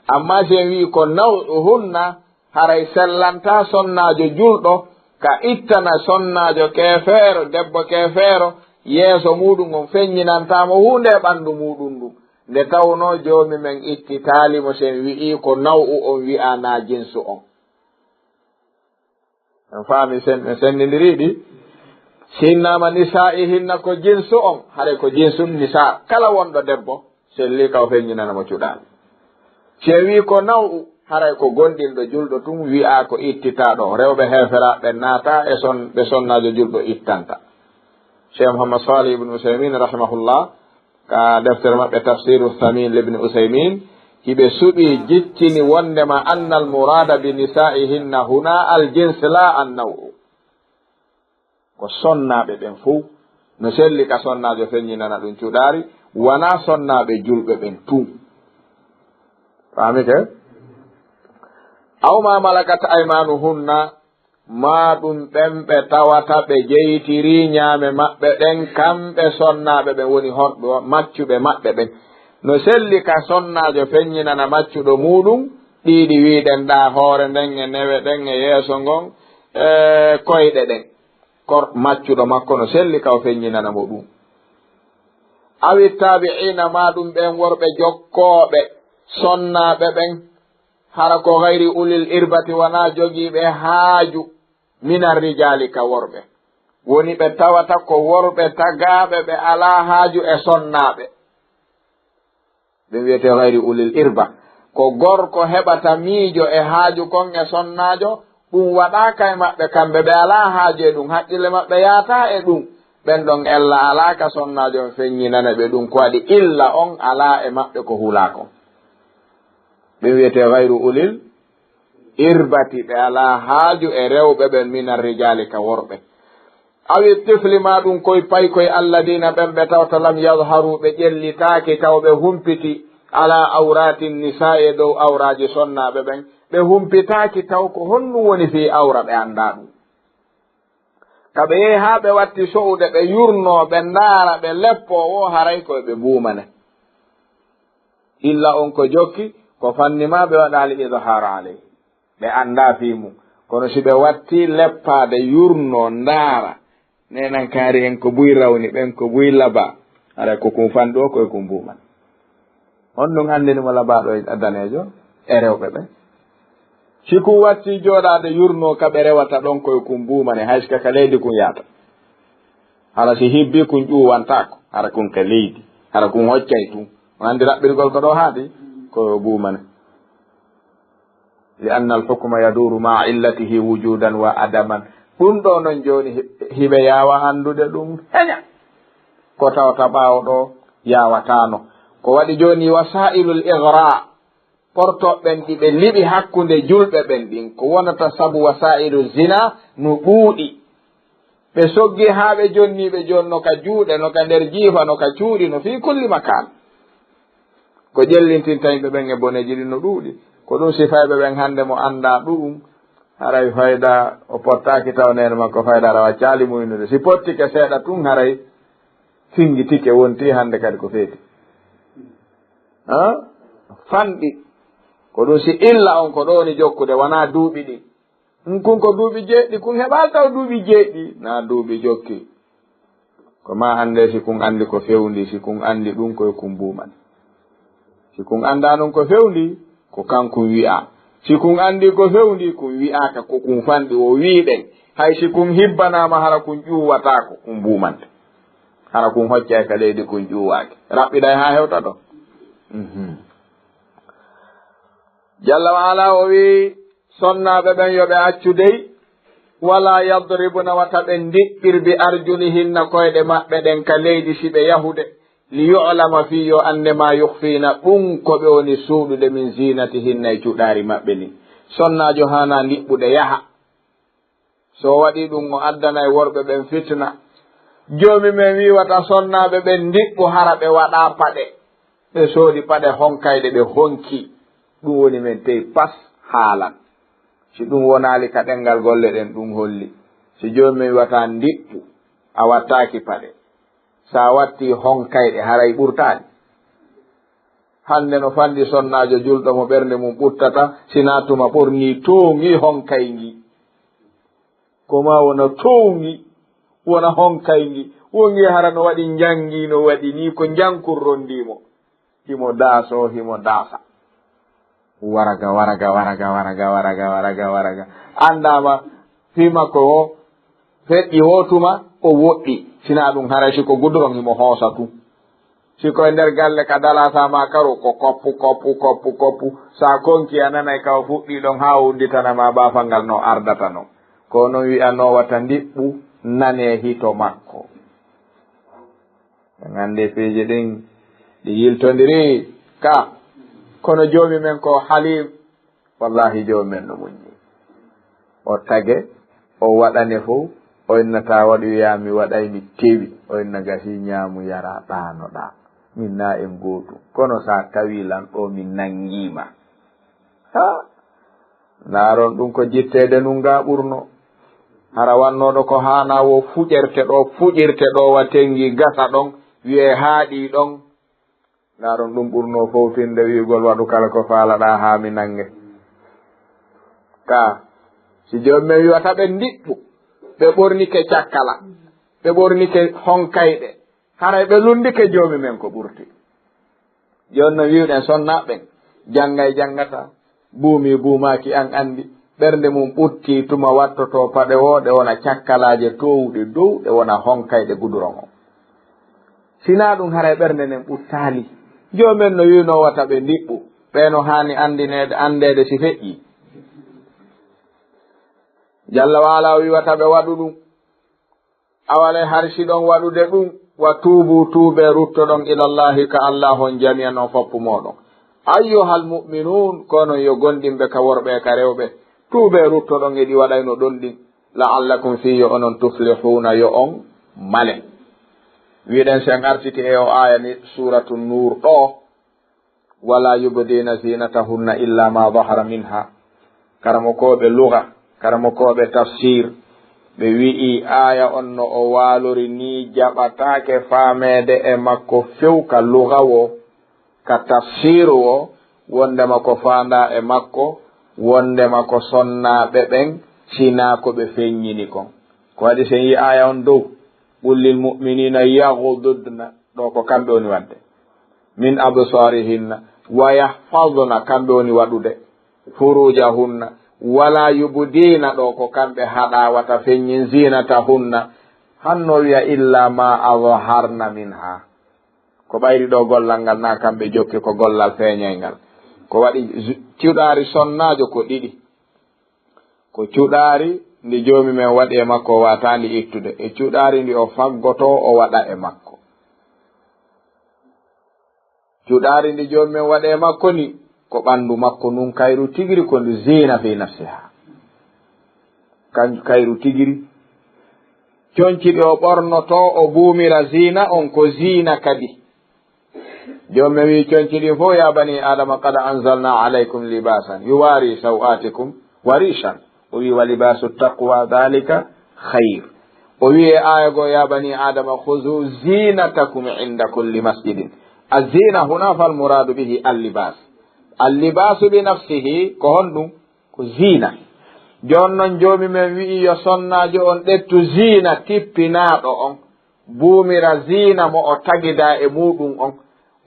Ammaa si en wi'ii ko naw'uhunna, haray sellantaa sonnaajo julɗo ka ittana sonnaajo keefeero, debbo keefeero, yeeso muuɗun on feññinantaa mo huunde e ɓandu muuɗun ndun. Nde tawnoo Joomi men ittitaali mo, si en wi'ii ko naw'u on wi'aa naa jinsu on. En faami sen-, en senndindirii ɗi. Si innaama nisaa'ihinna ko jinsu on, haray ko jinsu nisaa. Kala wonɗo debbo, sellii ka o feññinana mo cuɗaali. Si en wi'ii ko naw'u, haray ko gomɗinɗo julɗo tun wi'aa ko ittitaaɗo. Rewɓe heeferaaɓe naataa e son-, ɓe sonnaajo julɗo ittanta. Cheikh Muhammad Salih ibn Usaymin rahimahullah, Ka deftere maɓɓe Tafsiru Samin Ibn Usaymin, hiɓe suɓi jiccini wondema annal murada bi nisa'ihinna huna al jins la an naw'u. Ko sonnaaɓe ɓen fow no selli ka sonnaajo feññinana ɗum cuɗaari, wanaa sonnaaɓe julɓe ɓen tun. Faamike? Aw ma malakat aymanuhunna, maa ɗum ɓen ɓe tawata ɓe jeytirii ñaame maɓɓe ɗen, kamɓe sonnaaɓe ɓen. Woni honɗo? Maccuɓe maɓɓe ɓen. No selli ka sonnaajo feññinana maccuɗo muuɗum ɗiiɗi wi'uɗen ɗaa, hoore nden e newe ɗen e yeeso ngon e koyɗe ɗen. Kor-, maccuɗo makko no selli ka o feññinana mo ɗum. Awi taabi'iina, maa ɗum ɓen worɓe jokkooɓe sonnaaɓe ɓen, hara ko gayri ulil irbati, wanaa jogiiɓe haaju, minar rijaali, ka worɓe. Woni ɓe tawata ko worɓe tagaaɓe, ɓe alaa haaju e sonnaaɓe. Ɓe wi'etee gayri ulil irba. Ko gorko heɓata miijo e haaju kon e sonnaajo, ɗum waɗaaka e maɓɓe kamɓe, ɓe alaa haaju e ɗum, haqqille maɓɓe yaataa e ɗum. Ɓen ɗon ella alaa ka sonnaajo on feññinana ɓe ɗum, ko waɗi illa on alaa e maɓɓe ko hulaa kon. Ɓe wi'etee gayru ulil irbati, ɓe alaa haaju e rewɓe ɓen, minar rijaali, ka worɓe. Awi tifli, maa ɗum koy paykoy, alladiina, ɓen ɓe tawta, lam yadharu, ɓe ƴellitaaki taw ɓe humpiti, ala awrati nisaa'i, e dow awraaji sonnaaɓe ɓen, ɓe humpitaaki taw ko honɗum woni fii awra, ɓe anndaa ɗum. Ka ɓe yehi haa ɓe watti so'ude, ɓe yurnoo, ɓe ndaara, ɓe leppoo, wo haray ko e ɓe mbuumane. Illa on ko jokki, ko fanni maa ɓe waɗaali idhaar alayhi. Ɓe anndaa fii mun. Kono si ɓe wattii leppaade, yurnoo, ndaara, neenan kaari en ko buy rawni, ɓen ko buy labaa, haray ko kun fanɗi o, ko e kun mbuumane. Honɗum anndini mo labaaɗo e daneejo e rewɓe ɓen? Si kun wattii jooɗaade, yurnoo, ka ɓe rewata ɗon, ko e kun mbuumane, hay si ka, ka leydi kun yaata. Hara si hibbii, kun ƴuwantaako, hara kun ka leydi, hara kun hoccay tun. On anndi raɓɓirgol ko ɗoo haadi, ko buumane. Li anna al hukma yaduuru ma'a illatihi wujudan wa adaman. Ɗum ɗoo non jooni hi-, hiɓe yaawa anndude ɗum heña. Ko tawata ɓaawo ɗoo yaawataano. Ko waɗi jooni wasaa'ilul igra, portoɓe ɓen ɗi ɓe liɓi hakkunde julɓe ɓen ɗin, ko wonata sabu wasaa'ilu zina no ɗuuɗi. Ɓe soggi haa ɓe jonni ɓe jooni no ka juuɗe, no ka nder jiifa, no ka cuuɗi, no fii kulli makaan. Ko ƴellintinta yimɓe ɓen e boneeji ɗin no ɗuuɗi. Ko ɗum sifayɓe ɓen hannde mo anndaa ɗuum, haray fayda o pottaaki taw neene makko fayda rawa caali muynude. Si pottike seeɗa tun haray fingitike wonti hannde kadi ko feeti. Ha? Fanɗi. Ko ɗum si illa on ko ɗoo woni jokkude, wanaa duuɓi ɗin. Ɗum kun ko duuɓi jeeɗiɗi, kun heɓaali taw duuɓi jeeɗiɗi, naa duuɓi jokki. Ko maa anndee si kun anndi ko fewndi, si kun anndi ɗum ko e kun mbuumani. Si kun anndaa non ko fewndi, ko kankun wi'aa. Si kun anndi ko fewndi, kun wi'aaka ko kun fanɗi o wi'uɗen. Hay si kun hibbanaama hara kun ƴuwataako, kun mbuumante. Hara kun hoccay ka leydi kun ƴuwaaki. Raɓɓiɗay haa hewta ɗo. Mhm. Jalla wa ala o wi'i, sonnaaɓe ɓen yo ɓe accu dey, wala yadribna wata ɓe ndiɓɓir bi arjulihinna koyɗe maɓɓe ɗen ka leydi si ɓe yahude, li yu'lama fii yo annde ma yukhfiina ɗum ko ɓe woni suuɗude min ziinatihinna e cuɗaari maɓɓe ndin. Sonnaajo haanaa ndiɓɓude yaha. So o waɗii ɗum, o addanay worɓe ɓen fitna. Joomi men wi'i wata sonnaaɓe ɓen ndiɓɓu hara ɓe waɗaa paɗe. Ɓe soodi paɗe honkayɗe, ɓe honki. Ɗum woni men tey pas haalan. Si ɗum wonaali ka ɗemngal golle ɗen, ɗum holli. Si joomi men wi'i wata ndiɓɓu, a wattaaki paɗe. Sa wattii honkayɗe, haray ɓurtaani. Hannde no fanɗi sonnaajo julɗo mo ɓernde mum ɓuttata, sinaa tuma ɓornii toongi honkay ngi. Ko maa wona towngi, wona honkay ngi. Wongi hara no waɗi njangi, no waɗi nii ko njankun rondii mo. Himo daasoo, himo daasa. Waraga, waraga, waraga. Anndaama fii makko o feƴƴi woo tuma, o woɗɗi. Sinaa ɗum haray si ko guduron himo hoosa tun. Si ko e nder galle ka dalataa ma karo, ko koppu, koppu, koppu, koppu. Sa konki a nanay ka o fuɗɗii ɗon haa o udditana ma baafal ngal no ardata non. Ko non wi'anoo wata ndiɓɓu nanee hito makko. En anndi piiji ɗin Ɗi yiltondiri ka, kono Joomi men ko Haliim. Wallaahi, Joomi men no muññi. O tage, o waɗane fow, o inna taa waɗu, wi'a mi waɗay, mi tewi. O inna gasi, ñaamu, yara, ɗaanoɗaa. Min na en gootu. Kono sa tawi lan ɗo, mi nangii ma. Ha! Ndaaron ɗum ko jitteede nun ga ɓurno. Hara wannooɗo ko haanaa wo fuƴerte ɗo, fuƴirte ɗo wa tengi gasa ɗon, wi'ee haaɗii ɗon. Ndaaron ɗum ɓurno fowtinde wi'ugol waɗu kala ko faalaɗaa haa mi nange. Ka, si Joomi men wi'ata ɓe ndiɓɓu, ɓe ɓornike cakkala, ɓe ɓornike honkayɗe, haray ɓe lunndike Joomi men ko ɓurti. Jooni no wi'uɗen sonnaaɓe ɓen, janngay janngata, buumi buumaaki an anndi, ɓernde mum ɓuttii tuma wattotoo paɗe woo, ɗe wona cakkalaaje toowuɗe dow, ɗe wona honkayɗe guduron on. Si naa ɗum haray ɓernde nden ɓuttaali. Joomi men no wi'unoo wata ɓe ndiɓɓu, ɓee no haani anndineede, anndeede si feƴƴii. Jalla wa ala o wi'ata ɓe waɗu ɗum. Awa le har si ɗon waɗude ɗum, wa tuubu, tuubee, ruttoɗon ilallahi ka Allaahu on jami'an on foppu mooɗon. Ayyuhal mu'minuun, ko onon yo gomɗinɓe ka worɓe e ka rewɓe, tuubee, ruttoɗon e ɗi waɗayno ɗon ɗin, la'allakum fii yo onon tuflihuuna yo on male. Wi'uɗen si en artiti e o aaya ni suuratu Nuur ɗoo, ولا يبدين زينتهن إلا ما ظهر منها. Karamokooɓe luga, karamokooɓe tafsir, ɓe wi'i aaya on no o waalori nii jaɓataake faameede e makko few ka luga woo, ka tafsir woo, wondema ko faandaa e makko, wondema ko sonnaaɓe ɓen, sinaa ko ɓe feññini kon. Ko waɗi si en yi'i aaya on dow, قل للمؤمنين يغضضن ɗo ko kamɓe woni waɗde. Min absarihinna wa yahfazna, kamɓe woni waɗude. Furujahunna, wala yubdina ɗo ko kamɓe haɗaa wata feññin zinatahunna. Hanno wi'a illa ma azharna minha. Ko ɓayri ɗo gollal ngal na kamɓe jokki ko gollal feeñay ngal. Ko waɗi zu-, cuɗaari sonnaajo ko ɗiɗi. Ko cuɗaari ndi Joomi men waɗi e makko o waataandi ittude, e cuɗaari ndi o faggotoo o waɗa e makko. Cuɗaari ndi Joomi men waɗi e makko ni, ko ɓanndu makko ndun kayru tigiri, ko ndu ziina fi nafsiha. Kanjum kayru tigiri. Conci ɗi o ɓornotoo o buumira ziina on ko ziina kadi. Joomi men wi'i conci ɗin fow, "Ya bani Adama, qad anzalna alaykum libasan yuwari sawatikum wa rishan." O wi'i, "Wa libasu taqwa dhalika khayr." O wi'i e aaya goo, "Ya bani Adama, khuzu zinatakum inda kulli masjidin." Azina huna fal muradu bihi al libas. Al libasu bi nafsihi ko honɗum? Ko ziina. Jooni non Joomi men wi'i yo sonnaajo on ƴettu ziina tippinaaɗo on. Buumira ziina mo o tagidaa e muuɗum on.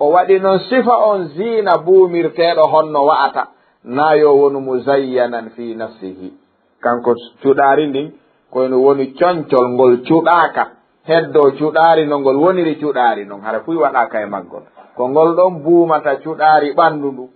O waɗi non sifa on ziina buumirteeɗo honno wa'ata, naa yo wonu muzayyanan fii nafsihi. Kanko cuɗaari ndin, ko no woni concol ngol cuɗaaka, heddoo cuɗaari no ngol woniri cuɗaari non, hara fuy waɗaaka e maggol. Ko ngol ɗon buumata cuɗaari ɓanndu ndu.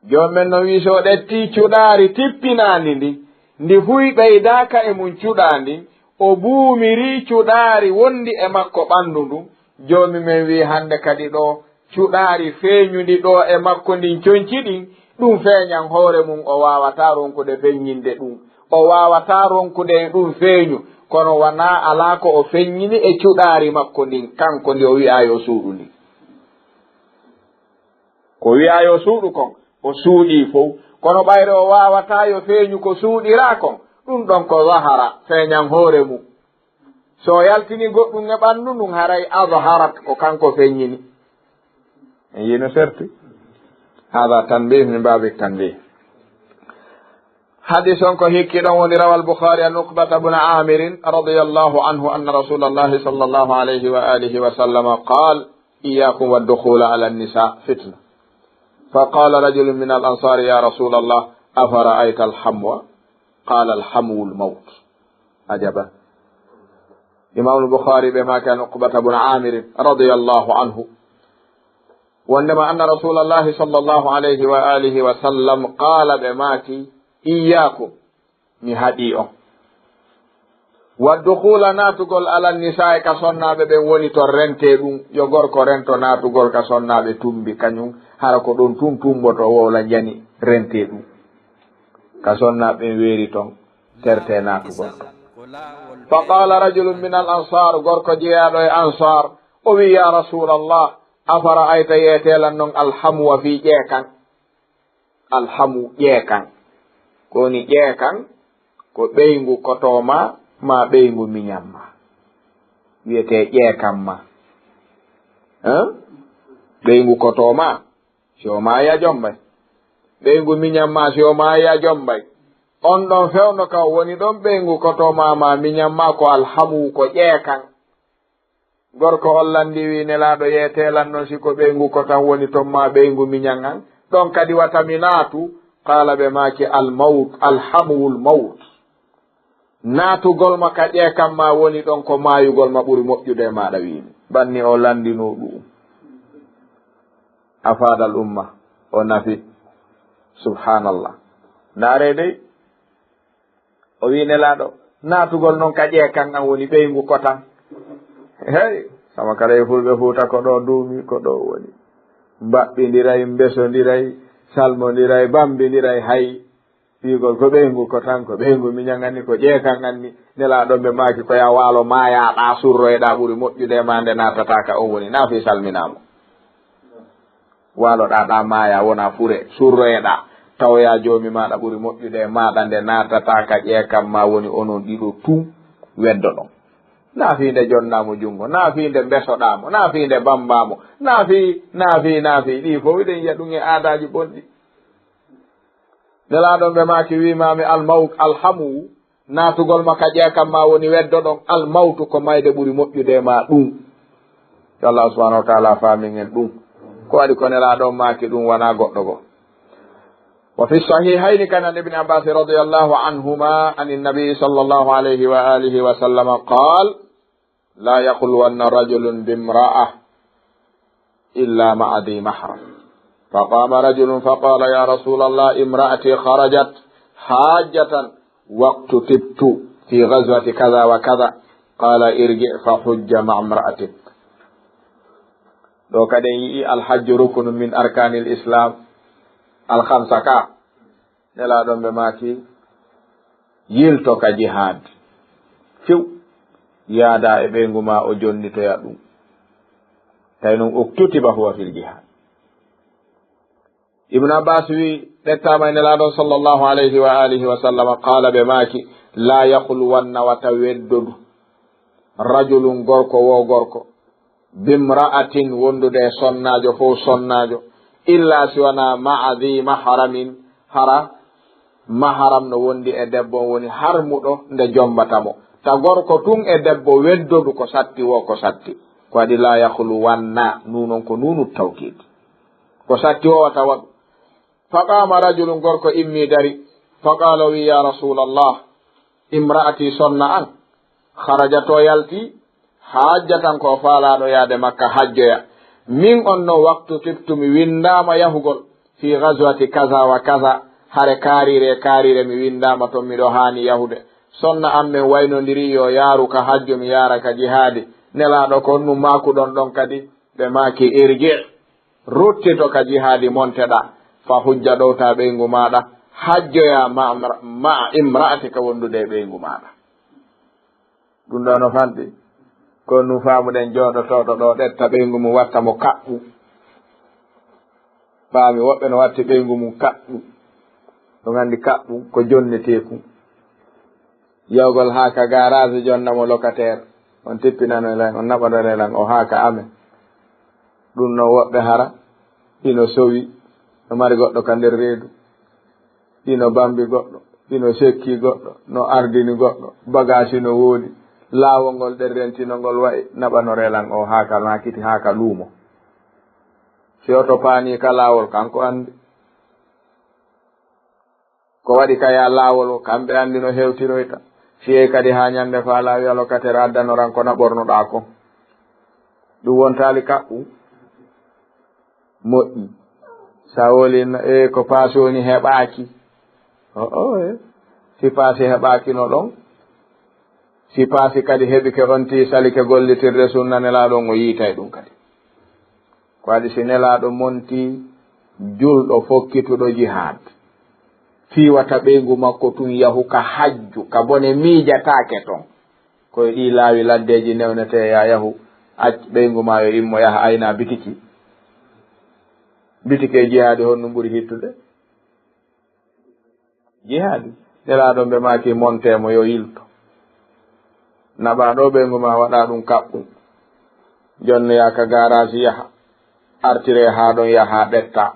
Joomi men non wi'i, si o ƴettii cuɗaari tippinaandi ndin, ndi fuy ɓeydaaka e mum cuɗaandi, o buumirii cuɗaari wondi e makko ɓanndu ndun. Joomi men wi'i, hannde kadi ɗoo, cuɗaari feeñundi ɗoo e makko ndin conci ɗin, ɗum feeñan hoore mum, o waawataa ronkude feññinde ɗum. O waawataa ronkude e ɗum feeñu, kono wanaa alaa ko o feññini e cuɗaari makko ndin, kanko ndi o wi'aa yo suuɗu ndin. Ko wi'aa yo suuɗu kon, o suuɗii fow. Kono ɓayre o waawataa yo feeñu ko suuɗiraa kon, ɗun ɗon ko zahara, feeñan hoore mun. So o yaltini goɗɗun e ɓanndu ndun, haray azharat, ko kanko feññini. En yi'ii no serti? Hada tanbih min babi tanbih. Hadis on ko hikki ɗon woni, rawal Bukhari an Uqbata bun Amirin radiyallahu anhu anna Rasulallahi sallallahu alayhi wa alihi wa sallam qal, "Iyyakum wad dukhula ala nisa fitna." Fa qala rajulun min al ansari, "Ya Rasulallah, afara'ayta al hamwa?" Qala, "Al hamwu al mawt." Ajaban. Imam al Bukhari ɓe maaki an Uqbata bun Amirin radiyallahu anhu. Wondema anna Rasulallahi sallallahu alayhi wa alihi wa sallam qaala, ɓe maaki, "Iyyaakum, mi haɗii on." Wa dukhula, naatugol, ala nisaa'i, ka sonnaaɓe ɓen woni ton, rentee ɗun. Yo gorko rento naatugol ka sonnaaɓe tumbi, kañun hara ko ɗon tun tumboto, wowla njani, rentee ɗun. Ka sonnaaɓe ɓen weeri ton, tertee naatugol ton. Fa qaala rajulun min al ansaar, gorko jeyaaɗo e Ansaar, o wi'i, "Ya Rasuulallah, afara'ayta, yeetee lan non, alhamwa, fii ƴeekan." Alhamu, ƴeekan. Ko woni ƴeekan? Ko ɓeyngu koto maa, maa ɓeyngu miñan maa. Wiyetee ƴeekan maa. Hein? Ɓeyngu koto maa, si o maayi a jommbay. Ɓeyngu miñan maa, si o maayi a jommbay. On ɗon fewndo ka woni ɗon, ɓeyngu koto maa, maa miñan maa, ko alhamu, ko ƴeekan. Gorko on lanndii, wi'i, "Nelaaɗo, yeetee lan non si ko ɓeyngu kotan woni ton maa ɓeyngu miñan an, ɗon kadi wata mi naatu." Qaala, ɓe maaki, "Al mawt, alhamuwul mawt." Naatugol ma ka ƴeekan maa woni ɗon ko maayugol ma ɓuri moƴƴude e maaɗa, wi'i mi. Banni o lanndinoo ɗu'um. Afaadal umma, o nafi. Subhaanallah. Ndaaree dey. O wi'i, "Nelaaɗo, naatugol non ka ƴeekan an woni ɓeyngu kotan." Hey, sama kala e Fulɓe Fuuta ko ɗoo duumi, ko ɗoo woni. Mbaɓɓindiray, mbesondiray, salmondiray, bammbindiray, hay wi'ugol ko ɓeyngu kotan, ko ɓeyngu miñan anni, ko ƴeekan anni. Nelaaɗo ɓe maaki ko yaa waalo maayaɗaa, surroyeɗaa ɓuri moƴƴude e maa nde naatataa ka on woni. Naa fii salminaa mo. Waaloɗaa ɗaa maayaa wonaa fure, surroyeɗaa, tawoyaa joomi maaɗa ɓuri moƴƴude e maaɗa nde naatataa ka ƴeekan maa woni onon ɗiɗo tun weddoɗon. Naa fii nde jonɗaa mo junngo, naa fii nde mbesoɗaa mo, naa fii nde bammbaa mo, naa fii, naa fii, naa fii. Ɗii fow hiɗen yi'a ɗun e aadaaji bonɗi. Nelaaɗo ɓe maaki wi'i maa mi almawt, alhamu, Naatugol ma ka ƴeekan maa woni weddoɗon, al mawtu, ko mayde ɓuri moƴƴude e maa ɗun. Yo Allah subhanahu wa ta'ala faamin en ɗun. Ko waɗi ko Nelaaɗo on maaki ɗun wanaa goɗɗo goo. وفي الصحيحين كان عن ابن عباس رضي الله عنهما عن النبي صلى الله عليه وآله وسلم قال: لا يخلون رجل بامرأة إلا مع ذي محرم. فقام رجل فقال: يا رسول الله، امرأتي خرجت حاجة واكتتبت في غزوة كذا وكذا. قال: ارجع فحج مع امرأتك. Ɗoo kadi en yi'ii alhajju rukunun min arkaanil islaam al khamsa ka. Nelaaɗo on ɓe maaki, yilto ka jihaad. Few, yaadaa e ɓeyngu maa o jonnitoya ɗun. Tawi non uktutiba huwa fil jihaad. Ibnu Abbaas wi'i, ɓettaama e Nelaaɗo on sallallahu alayhi wa alihi wa sallam, qaala ɓe maaki, laa yakhluwanna, wata weddodu, rajulun, gorko woo gorko, bimra'atin, wondude e sonnaajo fow sonnaajo, illaa si wanaa ma'a dhi mahramin, hara mahram no wondi e debbo on, woni harmuɗo nde jombata mo. Ta gorko tun e debbo weddodu ko satti woo ko satti. Ko waɗi laa yakhluwanna, nuun on ko nuunu tawkiid. Ko satti woo wata waɗu. Faqaama rajulun, gorko immii dari. Faqaala, o wi'i, yaa Rasuulallah, imra'atii, sonna an, kharajat, o yaltii, haajjatan, ko o faalaaɗo yaade Makka hajjoya. Min on non, waktutibtu, mi winndaama yahugol, fii ghazwati kaza wa kaza, hare kaariire e kaariire, mi winndaama ton, miɗo haani yahude. Sonna an men waynondirii yo yaaru ka hajju, mi yaara ka jihaadi. Nelaaɗo, ko honɗun maakuɗon ɗon kadi? Ɓe maaki, irji', ruttito ka jihaadi monteɗaa, fa hujja, ɗowtaa ɓeyngu maaɗa, hajjoyaa ma, ma imra'atika, wondude e ɓeyngu maaɗa. Ɗun ɗoo no fanɗi. Ko ɗun faamuɗen jooɗotooɗo ɗoo, ɗetta ɓeyngu mun, watta mo kaɓɓu. Faami woɓɓe no watti ɓeyngu mun kaɓɓu. Ɗun anndi kaɓɓu ko jonneteeku. Yahugol haa ka garage, jonna mo locataire, on tippinano lan, on naɓanoray lan o haa ka amen. Ɗun non woɓɓe hara hino sowi, no mari goɗɗo ka nder reedu, hino bambi goɗɗo, hino sekki goɗɗo, no ardini goɗɗo, bagage hino woodi, laawol ngol ɗen renti no ngol wa'i, naɓanoray lan o haa ka maakiti, haa ka luumo. Si oto paanii ka laawol, kanko anndi. Ko waɗi ka yaa laawol, kamɓe anndi no hewtiroyta. Si yehi kadi haa ɲannde faalaa, wi'a locataire addanoran ko na ɓornuɗaa kon. Ɗun wontaali kaɓɓu? Moƴƴi. Sa woli, e ko paasi woni heɓaaki. O'o, e. Si paasi heɓaaki no ɗon. Si paasi kadi heɓike on, tii salike gollitirde sunna Nelaaɗo on, o yiitay ɗun kadi. Ko waɗi si Nelaaɗo montii julɗo fokkituɗo jihaad, fii wata ɓeyngu makko tun yahu ka hajju, ka bone miijataake ton. Ko e ɗii laawi laddeeji newnetee, yaa yahu, ac ɓeyngu maa yo immo yaha ayna bitiki. Bitiki e jihaadi honɗun ɓuri hittude? Jihaadi. Nelaaɗo ɓe maaki montee mo yo yilto. Naɓaa ɗoo ɓeyngu maa waɗaa ɗun kaɓɓun. Jonnoyaa ka gaaraasi yaha. Artiree haa ɗon yaha ɓettaa.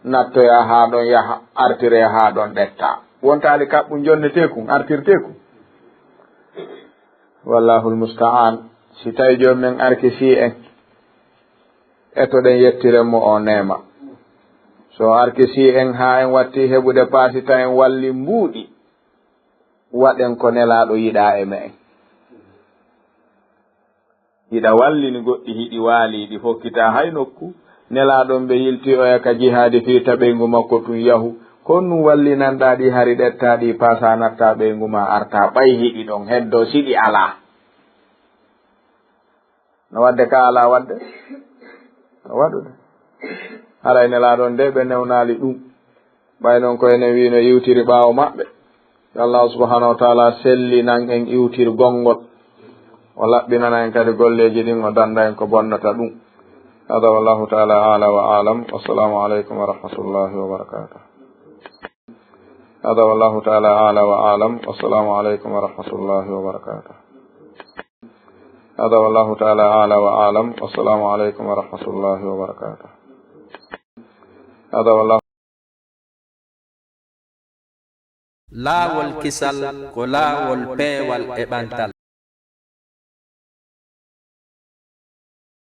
Nattoyaa haa ɗon yaha. Artiree haa ɗon ɓettaa. Wontaali kaɓɓun jonneteekun, artirteekun. Wallahul musta'an. Si tawi joomum en arkisii en, etoɗen yettiren mo oo neema. So o arkisii en haa en wattii heɓude paasi tan en walli mbuuɗi, waɗen ko Nelaaɗo yiɗaa e me'en. Hiɗa wallini goɗɗi, hiɗi waalii, ɗi fokkitaa hay nokku. Nelaaɗo on ɓe yiltii oya ka jihaadi fii ta ɓeyngu makko tun yahu. Ko honɗun wallinanɗaa ɗi hari ɗettaa ɗi paasaa nattaa ɓeyngu maa artaa ɓay hiɗi ɗon heddoo si ɗi alaa? No waɗde ka alaa waɗde? No waɗude. Haray Nelaaɗo on de ɓe newnaali ɗun. Ɓay non ko enen wiino iwtiri ɓaawo maɓɓe. Yo Allaahu subhaanahu wa ta'aalaa sellinan en iwtirgol ngol. O laɓɓinana en kadi golleeji ɗin, o dannda en ko bonnata ɗun. هذا والله تعالى أعلى وأعلم. والسلام عليكم ورحمة الله وبركاته. هذا والله تعالى أعلى وأعلم. والسلام عليكم ورحمة الله وبركاته. هذا والله تعالى أعلى وأعلم. والسلام عليكم ورحمة الله وبركاته. هذا والله. Laawol kisal ko laawol peewal e ɓantal.